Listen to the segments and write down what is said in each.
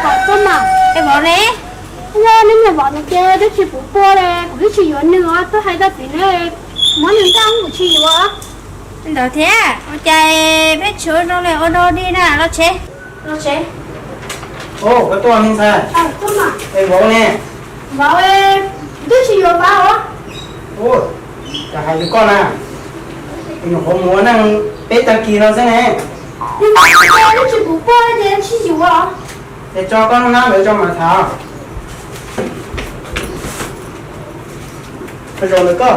Pom txog mas es vauv ne? Yog neb niam vauv no ces twb tsis pub pua li, kuv twb tsis yuav nws os, twb hais tag tim neb, muab nws nrauj kuv tsis yuav. Ntawd thiab ua cas peb tsis ua zoo li ua dog dig na, los tsev, los tsev. Ua koj tuaj me ntxhais. Es vauv ne? Vauv, kuv twb tsis yuav vauv os. Cas hais li koj na, nyuam qhuav mus ua neej peb tag kis no xwb ne. Twb tsis pub pua ces tsis yuav. Es tso koj lub hnab ntawd tso mam tham. Zoo ntawm koj.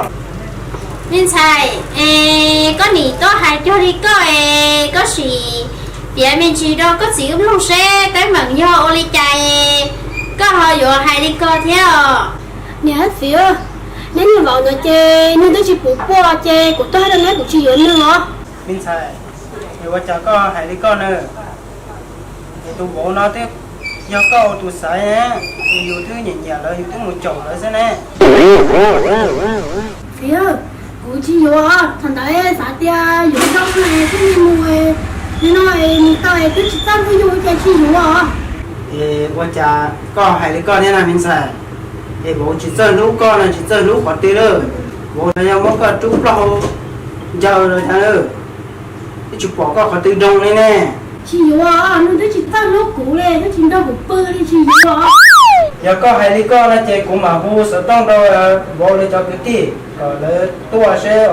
Me ntxhais, es koj niam tuaj hais cuag li koj es koj sim piav me ntsis rau koj txiv wb mloog seb teeb meem yog ua li cas es koj ho yuav hais li ko thiab os. Niam txiv, neb niam vauv ntawd ces nws twb tsis pub pua ces kuv tuaj hais rau neb kuv tsis yuav nws os. Me ntxhais, es ua cas koj hais li koj na? Es tus vauv no twb yog koj ua tus xaiv, es yus twb nyiam nyiam lawv yus twb mus caum lawv xwb ne. Txiv, kuv tsis yuav, thaum ntawd xav tias yuav zoo es thiaj li mus, nim no es mus tau es twb tsis txawj hlub yus ces tsis yuav. Es ua cas koj hais li koj thiab na me ntxhais? Es vauv tsis txawj hlub koj no tsis txawj hlub qhov twg lawm? Vauv no yog muab koj rub plaub hau ncaws los cas lawm? Twb tsis pom koj qhov twg zoo li ne. Tsis yuav, nws twb tsis txawj hlub kuv li, twb tsis nrog kuv pw li, tsis yuav. Yog koj hais li koj no ces kuv mam hu xov tooj rau vauv lawv cov kwv tij kom lawv tuaj seb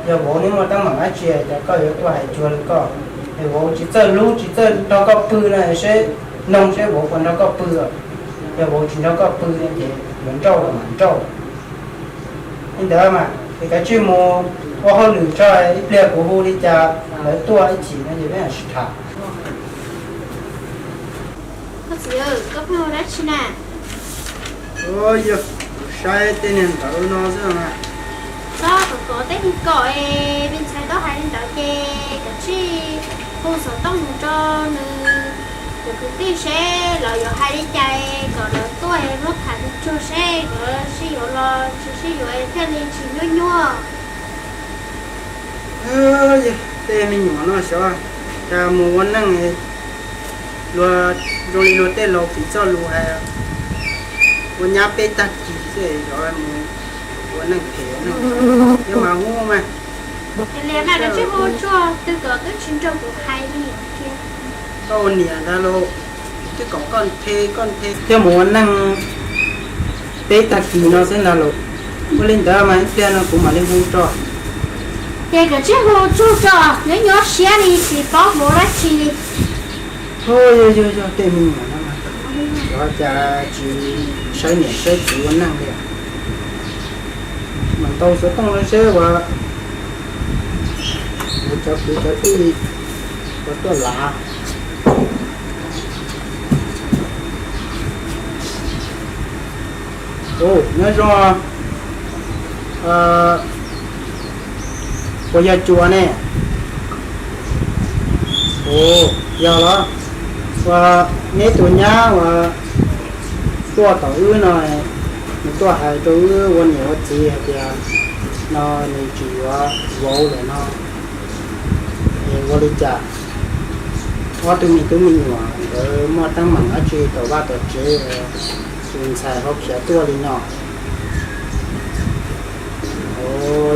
yog vauv neb muaj teeb meem dab tsi ces koj yuav tuaj hais cuag li koj. Es vauv tsis txawj hlub tsis txawj nrog koj pw no seb, noog seb vauv puas nrog koj pw. Yog vauv tsis nrog koj pw no ces yuav nrauj los mam nrauj. Li ntawd mas es kav tsij mus ua hauj lwm tso, ib pliag kuv hu li cas lawv tuaj ib chim no ces peb mam sib tham. Koj txiv, koj pheej ua dab tsi na? Yog kuv saib tej niag ntawv no xwb mas. Txhob kom kov tej niag kom es me ntxhais tau hais li ntawd ces kav tsij hu xov tooj mus rau nws cov kwv tij seb lawv yuav hais li cas kom lawv tuaj muab tham tsuag tsuag seb lawv sib yuav los tsis sib yuav thiaj li tsis nyuaj nyuaj. Tej me nyuam no xyov cas mus ua neej luag zoo li luag tej laus piv txoj lus hais, ua nyab peb tag kis xwb xyov mus ua neej phem neej, yog mas hu mas. Ua li mas kav tsij hu tsuag, twb kom twb tsis nrog kuv hais li thiab. Koj ua niam ntag lauj, twb kom koj nthe koj nthe thiaj mus ua neej peb tag kis no xwb ntag lauj. Ua li ntawd mas ib pliag no kuv mam li hu tso. Ces kav tsij hu tsuag tso, nyob nyob siab li tsis paub hu dab tsi li. Yog yog yog tej me nyuam no mas xyov cas tsis saib niam saib txiv ua neej li. Mam ntaus xov tooj no seb uas kuv cov kwv cov tij puas tuaj lav. Ua nyob zoo, puas yog Cuas ne? Ua yog los? Ua neb tus nyab uas tuaj tom wb no, nws tuaj hais rau wb ua niam ua txiv hais tias no nws tsis yuav vauv lawm no, es ua li cas? Ob tug me tub me nyuam nkawd muaj teeb meem dab tsi tom vaj tom tsev, tus ntxhais ho khiav tuaj li no.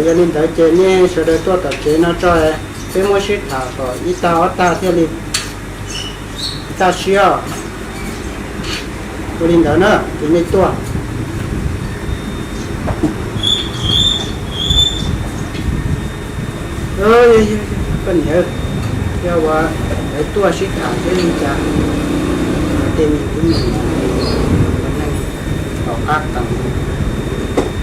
Yog li ntawd ces nej sawv daws tuaj tom tsev no tso, peb muab sib tham kom ib tag ob tag thiaj li tag siab. Ua li ntawd na ces nej tuaj. Koj niam, yog ua lawv tuaj sib tham thiab li cas, tej me tub me nyuam neej tom qab tau.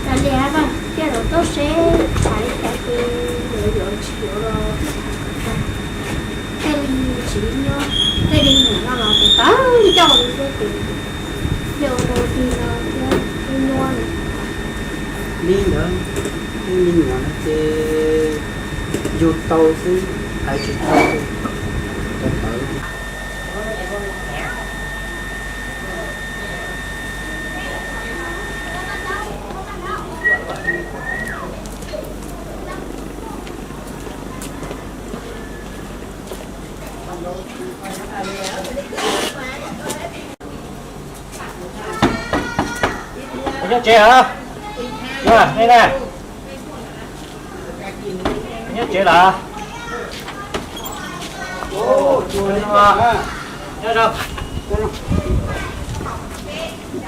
Kav liam, cia lawv tuaj seb hais li cas ces lawv yuav tsis yuav los thiaj tham kom tag. Tej me tsis nyob, tej me nyuam no los tawv ncauj li thiab ces yog ua dog dig no thiab nyuaj nyuaj li. Li ntawd, tej me nyuam no ces yug tau xwb, hais tsis tau, tawv tawv. Nyob tsev hov? Nyob tsev los?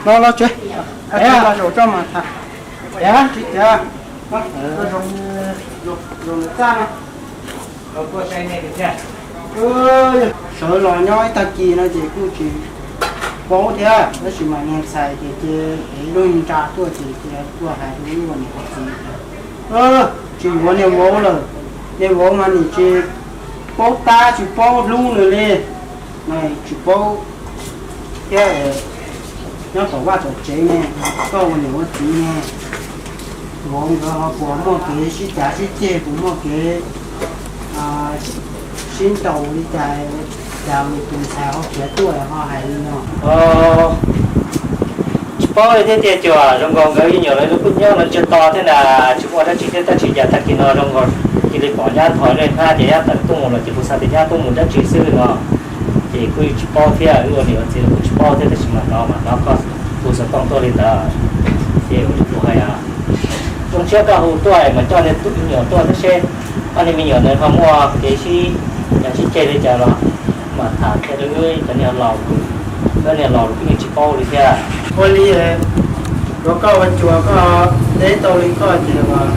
Los los tsev, los zaum tso mas tham. Tsis tias zoo txaj no. Sawv los nyob ib tag kis no ces kuj tsis paub thiab, tab sis mas niag ntxhais ces ces ev lub nra tuaj ces ces tuaj hais rau wb ua niam ua txiv, tsis yuav niag vauv lawm. Niag vauv mas nim tsis paub tab tsis paub hlub nws li, tsis paub thiab. Nyob tom vaj tom tsev ne, koj ua niam ua txiv ne, vauv nkawd ho puas muaj kev sib cav sib ceg, puas muaj kev sib ntaus li cas, cas tus ntxhais ho khiav tuaj ho hais li no? Tsis paub li thiab tiag, cuag zoo nkaus nkawd me nyuam lawv kuj nyob lawv tsiag to thiab na, tsis muaj dab tsi thiab, tab sis cas tag kis no zoo nkaus cia li pom nyab thov nej hnab ces nyab tawm tuaj mus lawm ces kuv xav tias nyab tuaj mus dab tsi xwb no. Ces kuj tsis paub thiab, wb ua niam ua txiv los kuj tsis paub thiab, tab sis mas no mas no koj hu xov tooj tuaj li ntawd, ces kuv hais zoo siab koj hu tuaj mas coj nej tus me nyuam tuaj thiab seb ob niag me nyuam ntawd ho muaj kev sib cav sib ceg li cas los mam tham thiab, cov niag laus, cov niag laus los kuj yeej tsis paub li thiab. Ua li yuav koj ua cuag koj teb tau li koj ces mam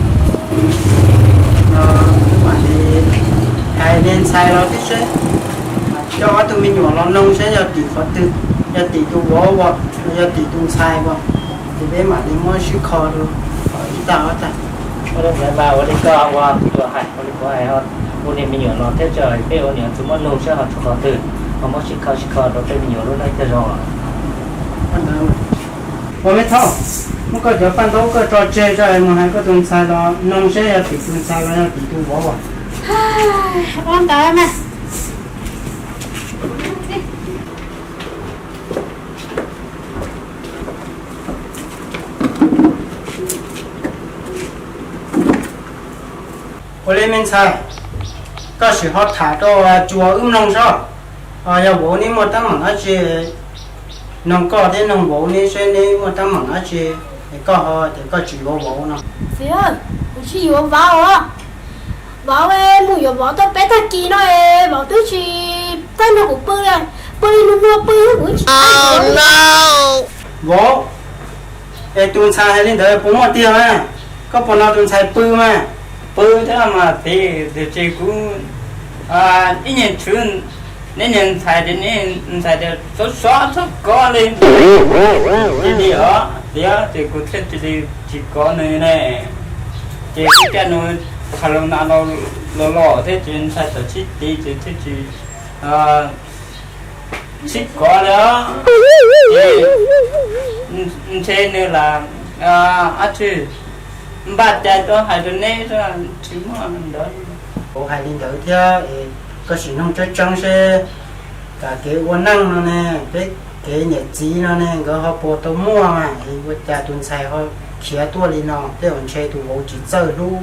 li hais niag ntxhais los thiab seb, coj ob tug me nyuam los noog seb yog tim qhov twg, yog tim tus vauv los yog tim tus ntxhais os, ces peb mam li muab sib kho rau ib tag ob tag. Ua li ntawd mas ua li koj ua cuag hais, ua li kuv hais, hu niag me nyuam los thiab tso peb ua niam txiv muab nug seb ho tshuav qhov twg, ho muab sib kho sib kho rau peb me nyuam lub neej thiaj zoo. Ua me thauj, muab koj cov paj ntaub koj tso tseg tso mus hais koj tus ntxhais los noog seb yog tim tus ntxhais los yog tim tus vauv. Ua ntawd mas. Ua li me ntxhais, koj sim ho tham rau cuag wb mloog saib, yog vauv neb muaj teeb meem dab tsi, noog koj thiab noog vauv neb seb neb muaj teeb meem dab tsi, es koj ho tias koj tsis yuav vauv no. Txiv, kuv tsis yuav vauv os. Vauv mus yuav vauv tau peb tag kis no es vauv twb tsis txawj nrog kuv pw li, pw li nus muag pw kuv tsis txawj yuav li. Vauv, es tus ntxhais hais li ntawd puas muaj tiag mas? Koj puas hnov tus ntxhais pw mas? Pw thiab mas txiv, tiam sis kuv ib nyuag tshwv neb niag ntxhais tias, neb ntxhais tias sov sov txhob kov li. Li os, tiav ces kuv thiaj cia li tsis kov nws ne. Ces kuv caj nws kha los nas los los thiab ces ntshai tsam sib tiv ces thiaj tsis sib kov li os. Ces ntshe nws lam ab tsi npaj cai tuaj hais rau neb tsis muaj ntawd. Kuv hais li ntawd thiab, koj sim noog tseeb tseeb seb, kev ua neej no ne, peb kev niam txiv no ne nkawd ho puas tau muaj mas es ua cas tus ntxhais ho khiav tuaj li no, tej zaum ntshe tus vauv tsis txawj hlub.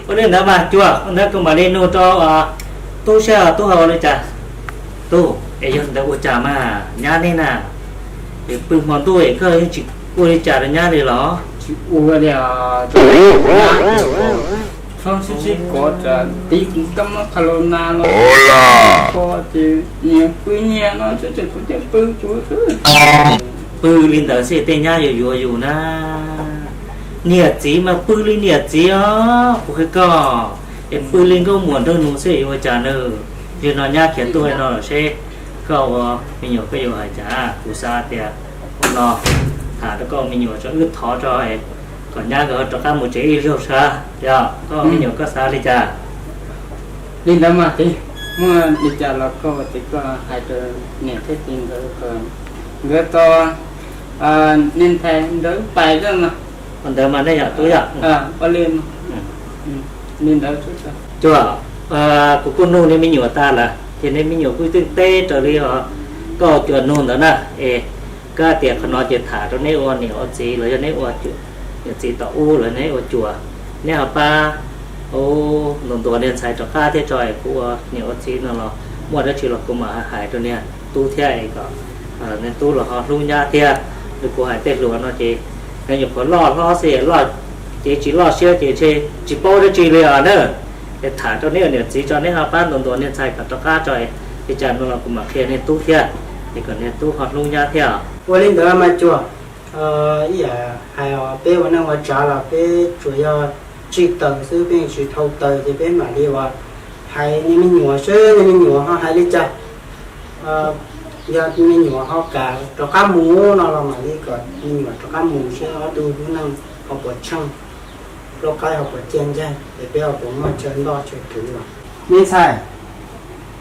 Ua li ntawd mas cuag ua ntawd kuv mam li nug rau tub seb tub ho ua li cas. Tub, es yog ntawd ua cas mas nyab neb na, es pw hmo ntuj es koj yeej tsis ua li cas rau nyab li los? Tsis ua li, txhob sib sib kov, tsam tiv kuv kab mob kha los nas los ko ces nyias pw nyias no, tseem kuv thiaj pw kuv xwb. Pw li ntawd xwb tej nyab yuav yuav yus na. Niam txiv mas pw li niam txiv os, kuv qhia koj, es pw li nkauj muam nraug nus xwb yuav ua cas na. Yog no nyab khiav tuaj no los seb koj ua me nyuam koj yuav hais cas. Kuv xav tias ua no, tham rau koj ua me nyuam tso, wb thov tso kom nyab nkawd rov qab mus tsev ib zaug saib, yog koj ua me nyuam koj xav li cas? Li ntawd mas txiv, muaj li cas los koj ua txiv koj hais rau niam thiab txiv nkawd kom nkawd tso niag ntxhais ntawd pais xwb mas. Ua ntawd mas nej yog tub yog? Ua li, li ntawd. Cuag, kuv kuj nug nej me nyuam tas lawm ces nej me nyuam kuj yeej teb raws li koj cuag nug ntawd na. Es koj tias qhov no ces tham rau neb ua niam ua txiv los yog neb ua niam txiv tom ub los neb ua cuag, neb ho pab ntuas ntuas niag ntxhais rov qab thiab tso es kuv ua niam ua txiv no los muaj dab tsi los kuv mam hais rau niag tub thiab es kom niag tub los ho hlub nyab thiab. Li kuv hais tej hluas no ces Nws nyuam qhuav loj hlob xwb, loj ces tsis loj siab ces tsis paub dab tsi li os na. Es tham rau neb niam txiv tso, neb ho pab ntuas ntuas niag ntxhais kom rov qab tso, li cas no los kuv mam qhia niag tub thiab, es kom niag tub ho hlub nyab thiab. Ua li ntawd mas cuag, ib yam hais os, peb ua neej ua tsav los peb tsuas yog tswj taws xwb, peb tsis dhau taws ces peb mam li ua hais niag me nyuam seb niag me nyuam ho hais li cas. Yog me nyuam ho kam rov qab mus no los mam li kom me nyuam rov qab mus seb ob tug lub neej ho puas tsheej, lub qaib ho puas ciaj ncaig, es peb ho puas muaj chaw ntoj chaw kwv los. Me ntxhais,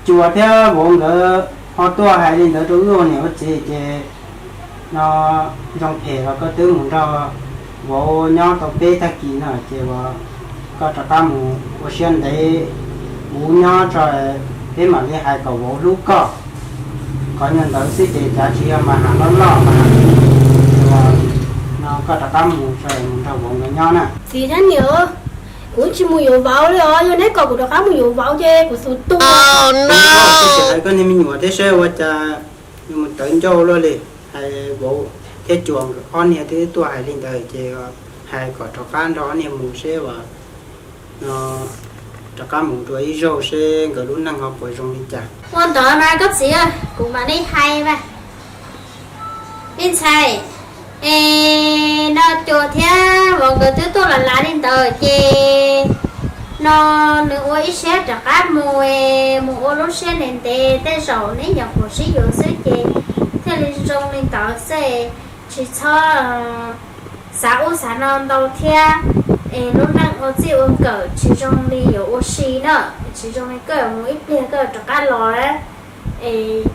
Cuas thiab vauv nkawd ho tuaj hais li ntawd rau wb ua niam ua txiv ces no zoo phem los koj twb mus nrog vauv nyob tau peb tag kis no ces koj rov qab mus ua siab ntev kuv nyob tso, peb mam li hais kom vauv hlub koj. Qhov nyuag ntawd xwb ces cav tsis yog mas ham loj loj mas no koj rov qab mus tso mus nrog vauv nkawd nyob na. Txiv thiab niam, kuv tsis mus yuav vauv li os, yog neb kom kuv rov qab mus yuav vauv ces kuv xub tu. Koj niag me nyuam thiab seb ua cas mus tawv ncauj luaj li. Hais vauv thiab Cuas ob niag twb tuaj hais li ntawd ces hais kom rov qab nrog ob niag mus seb ua no rov qab mus dua ib zaug seb nkawd lub neej ho puas zoo li cas. Ua ntawd mas koj txiv, kuv mam li hais mas. Me ntxhais, es no Cuas thiab vauv nkawd twb tuaj los lav li ntawd ces no nws ua ib siab rov qab mus, mus ua lub siab ntev ntev, tej zaum neb nyuam qhuav sib yuav xwb ces thiaj li zoo li ntawd xwb. Tsis txhob xav ub xav no ntau thiab, es lub neej ua txij ua nkawm tsis zoo li yuav ua si na, tsis zoo li koj yuav mus ib pliag koj rov qab los. Es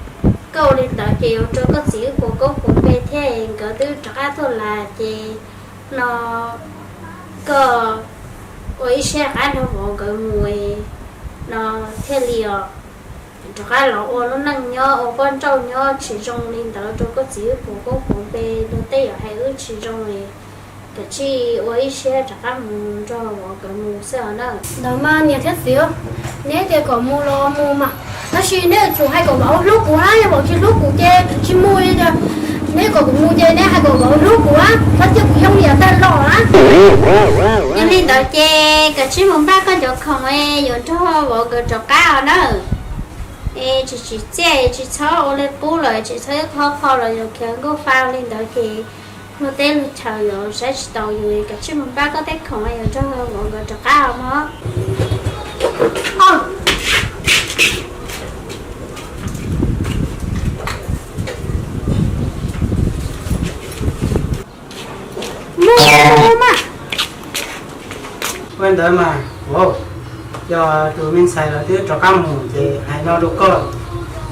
koj ua li ntawd ces yuav rau koj txiv wb puas koob puas npe thiab, nkawd twb rov qab tuaj lawm ces no koj ua ib siab rov qab nrog vauv nkawd mus no thiaj li os, rov qab los ua lub neej nyob ua poj nrauj nyob tsis zoo li ntawd rau koj txiv wb puas koob puas npe, luag tej yam hais wb tsis zoo li. Kav tsij ua ib siab rov qab mus nrog vauv nkawd mus xwb os na. Ntawd mas niam thiab txiv, neb tias kom mus los mus mas, tab sis neb yuav tsum hais kom vauv hlub kuv na, yog vauv tsis hlub kuv ces kuv tsis mus li. Neb kom kuv mus ces neb hais kom vauv hlub kuv na, txhob cia kuv yooj yim tag los na. Yog li ntawd ces kav tsij mus npaj koj cov khoom yuav nrog vauv nkawd rov qab os na. Es tsis tsim txiaj tsis txhob ua li qub lawm, tsis txhob ib qho qho los yus khiav nkauj fa li ntawd ces luag teb luag chaw yuav saib tsis taus yus. Kav tsij mus npaj koj tej khoom yuav nrog vauv nkawd rov qab os mog. Ua ntawd mas, yog tus me ntxhais lawv twb rov qab mus ces hais no rau koj,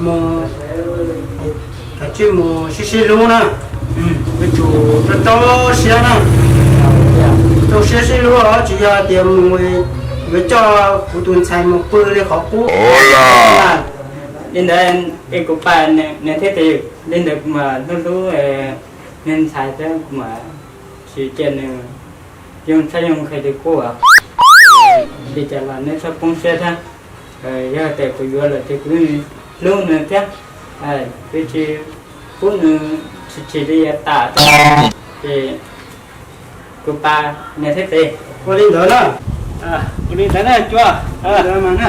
mus kav tsij mus sib sib hlub na, yuav tsum rau rau siab na, rau siab sib hlub os, tsis yog tias mus yuav coj kuv tus ntxhais mus pw li qhov qub. Li ntawd es kuv pab nws thiab ces li ntawd kuv mam hlub hlub nws ntxhais thiab kuv mam tsis cia nws yoo tshaj yoo nqhis li qub. Li cas los neb txhob poob siab thiab, yog tias kuv yuav lawm ces kuv hlub nws thiab, kuv tsis pub nws tsis tsis li yav tas thiab, ces kuv pab nws thiab ces. Ua li ntawd na, ua li ntawd na Cuas, ua li ntawd mas na.